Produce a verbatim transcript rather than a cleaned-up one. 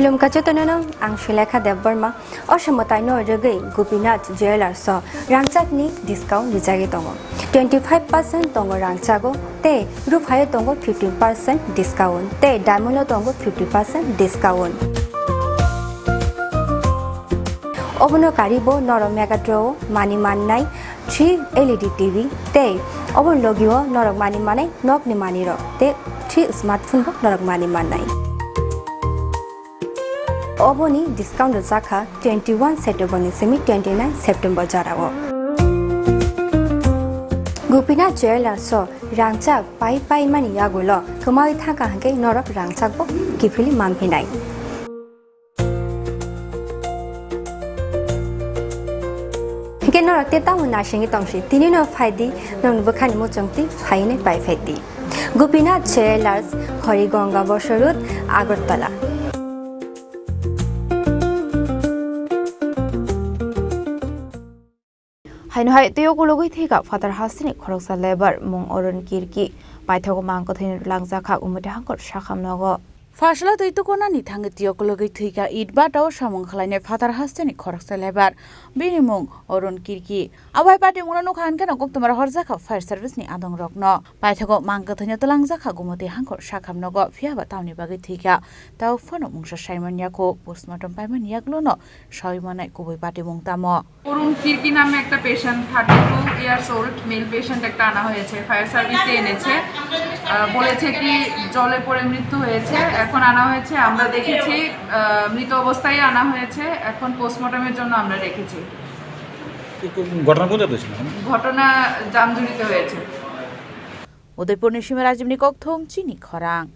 Khulumkha jotono, ang Sulekha Debbarma. O somotaino rwgwi Gopinath Jewellers o rangchakni discount rijagwi tongo. Twenty five percent tongo rangchago tei ruphaio tongo fifteen percent discount tei diamond o tongo fifty percent discount. Obono karibo norok Mega Draw o manwi mannai three L E D T V tei obo logio norok manwi manai nokni manwirok tei three smartphone bo norok manwi mannai. Oboni discount rwjakha twenty one September ni simi twenty nine September jorao. Gopinath Jewellers o rangchak pai pai mani yagulo kwmawi thangkha hwnkhe norok rangchakbo kiphilwi manphinai. Hwnkhe norok tei tamo naisingwi tongsi, tinino phaidi, nokni bwkhani muchungtwi phainai pai phaidi. Gopinath Jewellers, Horigonga Bosor Road, Agartala. Haino hai tei ukulugwi thwikha phatar hasteni khoroksa lebar mung Arun Kirki. Paithago mang kwthwino langjakha Gumati Hangkor Sakham nogo. Phasla twi tukunani thangwi twi ukulugwi thwikha Itbata o samung khlainai phatar hasteni khoroksa lebar. Bini mung Arun Kirki. Abo hai patimungno nukha hwnkhe no koktomaro horjakha fire service ni adongrokno. Paithago mang kwthwino twlangjakha Gumati Hangkor Sakham nogo, phiyaba tamni bagwi thwikha. Tao phano mungsa saimanya kho, postmortem paimani yaklono sawi manai kubui patimung tamo. অরুণ কির্কি নামে একটা patient, thirty two years old male patient একটা আনা হয়েছে, ফায়ার সার্ভিসে এনেছে। আহ, বলেছে কি জলে পড়ে মৃত্যু হয়েছে। এখন আনা হয়েছে, আমরা দেখেছি, আহ, মৃত অবস্থায় আনা হয়েছে। এখন পোস্টমর্টমের জন্য আমরা রেখেছি। ঘটনা কোন জায়গায় হয়েছিল? ঘটনা জামজুড়িতে হয়েছে। Udaipurni simi Rajibni kokthung chini khorang.